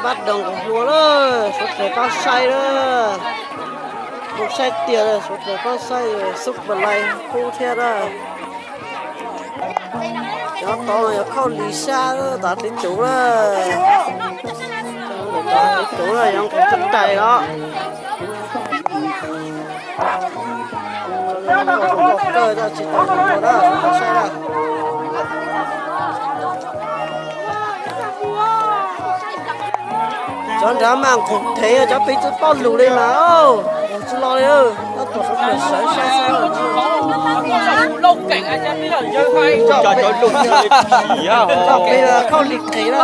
Pab doos kuv hlua na, suav dlawg pab saib na. Kuv saib tiag, suav dlawg pab saib, xub pas lais qub thiab na. Cov tod yog khauj lis sab tas tib tug na. Tas tib tug na, yog nqus coj tais los. Kawg tsis tau tua na, saib na. Cov nrad mas nqus thev, cov pem tsis paub lus li mas nqus tsis los li. Tab tom sawv sawv saib xwb. Cov pem khauj lis qis na.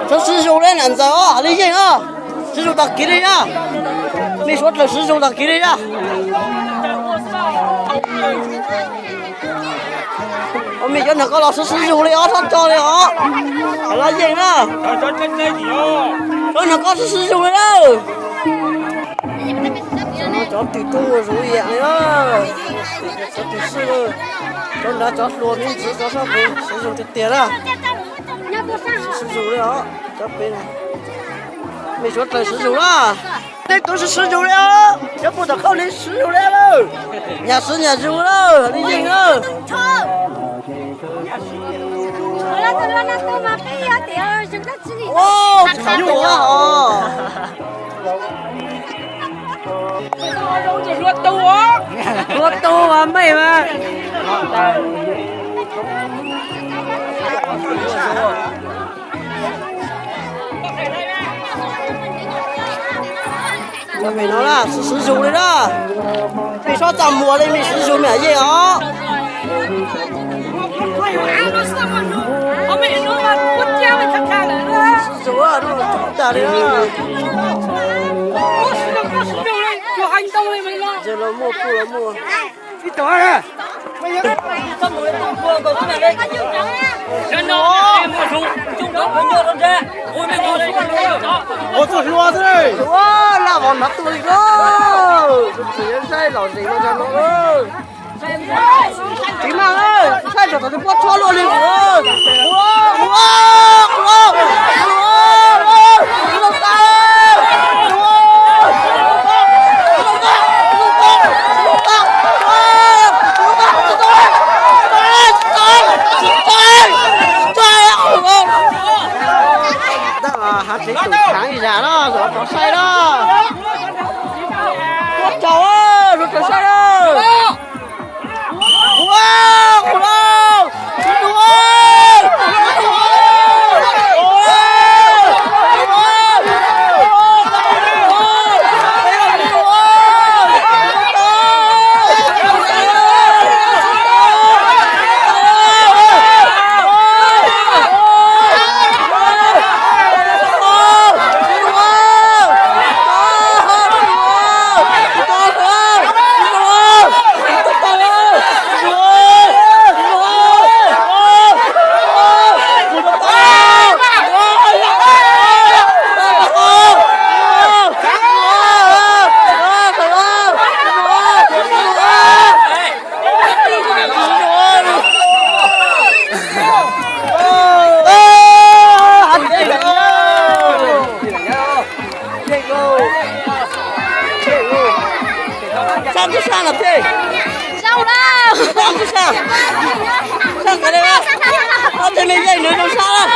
Txhob sib zug li nam ntxawm os, li yeej os. Sib zug tag kiv li na. Mej suav dlawg sib zug tag kiv li na. Mej cov nrog koj los sib sib zug li os, txhob tso li os. Los yeej na. Cov nrog koj sib sib zug li na. Cov twm tuaj mus zuv yam li na. Cov twm sij, cov nrad cov hluas me ntxwv cov sab pem sib zug tiag tiag na. Sib zug li os, cov pem na. Mej suav dlawg sib zug na. Tej tug sib sib zug li os, cov puag tom khauj li sib zug li lawm. Nyas sib nyas zug lawm, li yeej na. Hlua tu mej mas. Cov pem no na, sib sib zug li na. Mej txhob txaj muag li, mej sib zug me nyuam yeej os. Sib zug tag li na. Yog los muaj kuj los muaj. Ua laj vauv hnav tuaj li lauj. Tus txiv saib lom zem no no. Txiv mas, saib tso tau tus pob tshuab luaj li. Hav tsev tus khaav ib zag na, rov saib na. Ua tsaug, rov saib na. Sab tub sab no thiab. Sab tub sab. Sab nqaij li, ob tug me yeej nws zoo sab.